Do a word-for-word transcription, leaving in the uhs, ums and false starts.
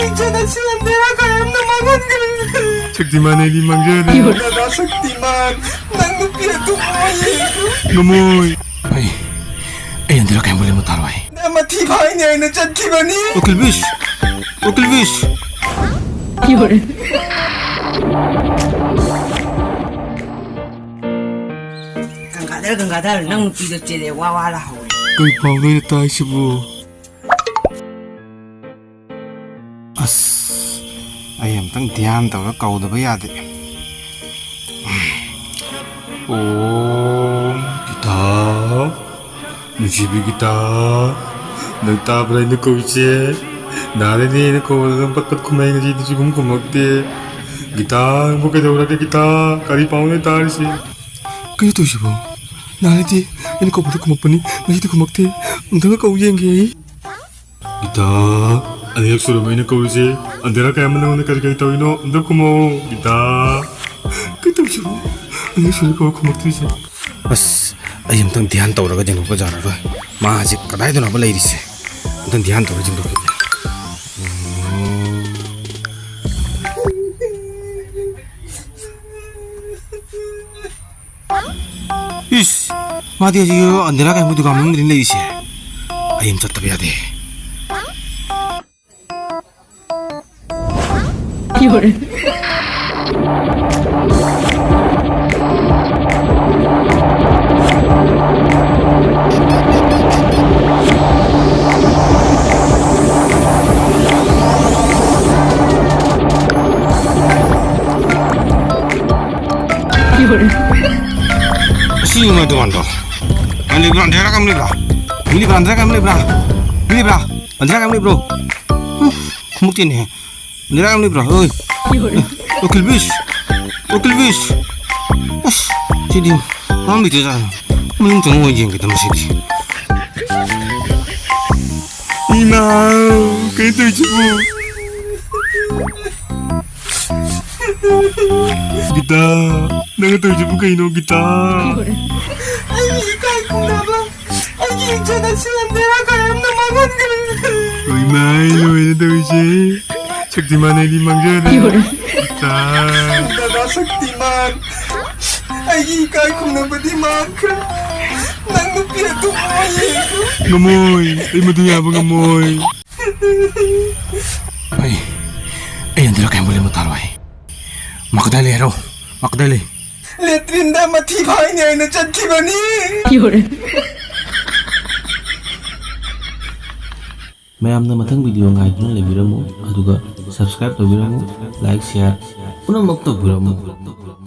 ꯏꯆꯟ ꯑꯁꯤ ꯕꯦꯔꯥ ꯀꯌꯥꯝꯅ ꯃꯥꯡꯍꯟꯈ꯭ꯔꯦ꯫ ꯁꯛꯇꯤꯃꯥꯟ, ꯑꯩꯗꯤ ꯃꯥꯡꯖꯔꯦ꯫ ꯗꯥꯗꯥ ꯁꯛꯇꯤꯃꯥꯟ, ꯅꯪ ꯅꯨꯄꯤ ꯑꯗꯨ ꯉꯝꯃꯣꯏ꯫ ꯑꯩ, ꯑꯩ ꯑꯟꯙꯦꯔꯥ ꯀꯌꯥꯝꯕꯨ ꯂꯦꯝꯕ ꯇꯥꯔꯣꯏ꯫ ꯅꯪ ꯃꯊꯤ ꯐꯥꯏꯅꯦ ꯑꯩꯅ ꯆꯠꯈꯤꯕꯅꯤ꯫ ꯑꯣ ꯀꯤꯜꯕꯤꯁ! ꯑꯣ ꯀꯤꯜꯕꯤꯁ! ꯒꯪꯒꯥꯙꯔ, ꯒꯪꯒꯥꯙꯔ, ꯅꯪ ꯅꯨꯄꯤꯗꯣ ꯆꯦꯜꯂꯦ, ꯋꯥ ꯋꯥ ꯂꯥꯎꯍꯧꯔꯦ꯫ ꯀꯩ ꯄꯥꯎꯅꯣ ꯑꯩꯅ ꯇꯥꯏꯁꯤꯕꯨ? ꯑꯁ, ꯑꯩ ꯑꯝꯇꯪ ꯙ꯭ꯌꯥꯟ ꯇꯧꯔ ꯀꯧꯗꯕ ꯌꯥꯗꯦ꯫ ꯑꯣꯝ ꯒꯤꯇꯥ, ꯅꯨꯡꯁꯤꯕꯤ ꯒꯤꯇꯥ, ꯅꯪ ꯇꯥꯕ꯭ꯔꯥ ꯑꯩꯅ ꯀꯧꯔꯤꯁꯦ? ꯅꯍꯥꯟꯗꯩꯅꯦ ꯑꯩꯅ ꯀꯧꯕꯗ ꯅꯪ ꯄꯠ ꯄꯠ ꯈꯨꯝꯃꯛꯏ, ꯉꯁꯤꯗꯤ ꯁꯤꯒꯨꯝ ꯈꯨꯝꯃꯛꯇꯦ꯫ ꯒꯤꯇꯥ, ꯅꯪꯕꯨ ꯀꯩꯗꯧꯔꯒꯦ ꯒꯤꯇꯥ? ꯀꯔꯤ ꯄꯥꯎꯅꯣ ꯇꯥꯔꯤꯁꯦ? ꯀꯩꯅꯣ ꯇꯧꯔꯤꯁꯤꯕꯣ? ꯅꯍꯥꯟꯗꯤ ꯑꯩꯅ ꯀꯧꯕꯗ ꯈꯨꯝꯃꯛꯄꯅꯤ, ꯉꯁꯤꯗꯤ ꯈꯨꯝꯃꯛꯇꯦ꯫ ꯑꯝꯇꯒ ꯀꯧ ꯌꯦꯡꯒꯦ ꯑꯩ꯫ ꯒꯤꯇꯥ, ꯑꯅꯤꯔꯛ ꯁꯨꯔꯕ ꯑꯩꯅ ꯀꯧꯔꯤꯁꯦ꯫ ꯑꯟꯙꯦꯔꯥ ꯀꯌꯥꯝꯕ ꯅꯉꯣꯟꯗ ꯀꯔꯤ ꯀꯔꯤ ꯇꯧꯔꯤꯅꯣ? ꯑꯝꯇ ꯈꯨꯝꯃꯛꯑꯣ, ꯒꯤꯇꯥ꯫ ꯀꯩ ꯇꯧꯔꯤꯁꯤꯕꯣ? ꯑꯅꯤꯔꯛ ꯁꯨꯔꯦ ꯀꯧꯔ ꯈꯨꯝꯃꯛꯇ꯭ꯔꯤꯁꯦ꯫ ꯑꯁ, ꯑꯩ ꯑꯝꯇꯪ ꯙ꯭ꯌꯥꯟ ꯇꯧꯔꯒ ꯌꯦꯡꯊꯣꯛꯄ ꯌꯥꯔꯔꯣꯏ꯫ ꯃꯥꯁꯦ ꯀꯗꯥꯏꯗꯅꯣꯕ ꯂꯩꯔꯤꯁꯦ? ꯑꯝꯇꯪ ꯙ꯭ꯌꯥꯟ ꯇꯧꯔꯒ ꯌꯦꯡꯊꯣꯛꯈꯤꯒꯦ꯫ ꯎꯝ꯫ ꯏꯁ, ꯃꯥꯗꯤ ꯍꯧꯖꯤꯛ ꯑꯟꯙꯦꯔꯥ ꯀꯌꯥꯝꯕ ꯗꯨꯀꯥꯟ ꯃꯅꯨꯡꯗꯅꯤ ꯂꯩꯔꯤꯁꯦ꯫ ꯑꯩ ꯑꯃ ꯆꯠꯇꯕ ꯌꯥꯗꯦ꯫ ꯁꯤ ꯌꯦꯡꯉꯣ ꯗꯨꯀꯥꯟꯗꯣ꯫ ꯀꯃꯥꯏ ꯂꯩꯕ꯭ꯔꯥ? ꯑꯟꯙꯦꯔꯥ ꯀꯃꯥꯏ ꯂꯩꯕ꯭ꯔꯥ? ꯃꯤ ꯂꯩꯕ꯭ꯔꯥ? ꯑꯟꯙꯦꯔꯥ ꯀꯃꯥꯏ ꯂꯩꯕ꯭ꯔꯥ? ꯃꯤ ꯂꯩꯕ꯭ꯔꯥ? ꯃꯤ ꯂꯩꯕ꯭ꯔꯥ? ꯑꯟꯙꯦꯔꯥ ꯀꯃꯥꯏ ꯂꯩꯕ꯭ꯔꯣ? ꯎꯝ, ꯈꯨꯃꯨꯛꯇꯦꯅꯦ꯫ ꯑꯟꯙꯦꯔꯥ ꯀꯃꯥꯏ ꯂꯩꯕ꯭ꯔꯥ? ꯑꯣꯏ꯫ ꯑꯣ, ꯀꯤꯜꯕꯤꯁ꯫ ꯑꯣ, ꯀꯤꯜꯕꯤꯁ꯫ ꯑꯁ, ꯁꯤꯗꯤ ꯀꯃꯥꯏ ꯂꯩꯇꯦ ꯖꯥꯠꯅꯣ? ꯃꯅꯨꯡ ꯆꯪꯉꯒ ꯌꯦꯡꯒꯦ ꯇꯧꯕ ꯁꯤꯗꯤ꯫ ꯏꯃꯥ, ꯀꯩꯅꯣ ꯇꯧꯔꯤꯁꯤꯕꯨ? ꯒꯤꯇꯥ, ꯅꯪꯅ ꯇꯧꯔꯤꯁꯤꯕꯨ ꯀꯩꯅꯣ, ꯒꯤꯇꯥ? ꯑꯩꯒꯤ ꯏꯀꯥꯏ ꯈꯨꯝꯅꯕ, ꯑꯩꯒꯤ ꯏꯖꯠ ꯑꯁꯤ ꯑꯟꯙꯦꯔꯥ ꯀꯌꯥꯝꯅ ꯃꯥꯡꯍꯟꯈ꯭ꯔꯦ꯫ ꯏꯃꯥꯏ, ꯂꯣꯏꯔꯦ ꯇꯧꯔꯤꯁꯦ꯫ ꯁꯛꯇꯤꯃꯥꯟ ꯑꯩꯗꯤ ꯃꯥꯡꯖꯔꯦ꯫ ꯏꯆꯥ꯫ ꯗꯗꯥ ꯁꯛꯇꯤꯃꯥꯟ, ꯑꯩꯒꯤ ꯏꯀꯥꯏ ꯈꯨꯝꯅꯕꯗꯤ ꯃꯥꯡꯈ꯭ꯔꯦ꯫ ꯅꯪ ꯅꯨꯄꯤ ꯑꯇꯣꯞꯄ ꯑꯃ ꯌꯦꯡꯈ꯭ꯔꯣ꯫ ꯉꯝꯃꯣꯏ, ꯑꯩ ꯃꯗꯨ ꯌꯥꯕ ꯉꯝꯃꯣꯏ꯫ ꯑꯩ, ꯑꯩ ꯌꯦꯟꯗꯨꯔ ꯀꯩꯝꯕꯨ ꯂꯦꯝꯕ ꯇꯥꯔꯣꯏ꯫ ꯃꯥ ꯀꯗꯥꯏ ꯂꯩ ꯍꯥꯏꯔꯣ? ꯃꯥ ꯀꯗꯥꯏ ꯂꯩ? ꯂꯦꯇ꯭ꯔꯤꯟꯗ ꯃꯊꯤ ꯐꯥꯏꯅꯤ ꯍꯥꯏꯅ ꯆꯠꯈꯤꯕꯅꯤ꯫ ꯃꯌꯥꯝꯅ ꯃꯊꯪ ꯚꯤꯗꯤꯑꯣ ꯉꯥꯏꯗꯨꯅ ꯂꯩꯕꯤꯔꯝꯃꯨ, ꯑꯗꯨꯒ subscribe ꯇꯧꯕꯤꯔꯝꯃꯨ, like, share ꯄꯨꯝꯅꯃꯛ ꯇꯧꯕꯤꯔꯝꯃꯨ꯫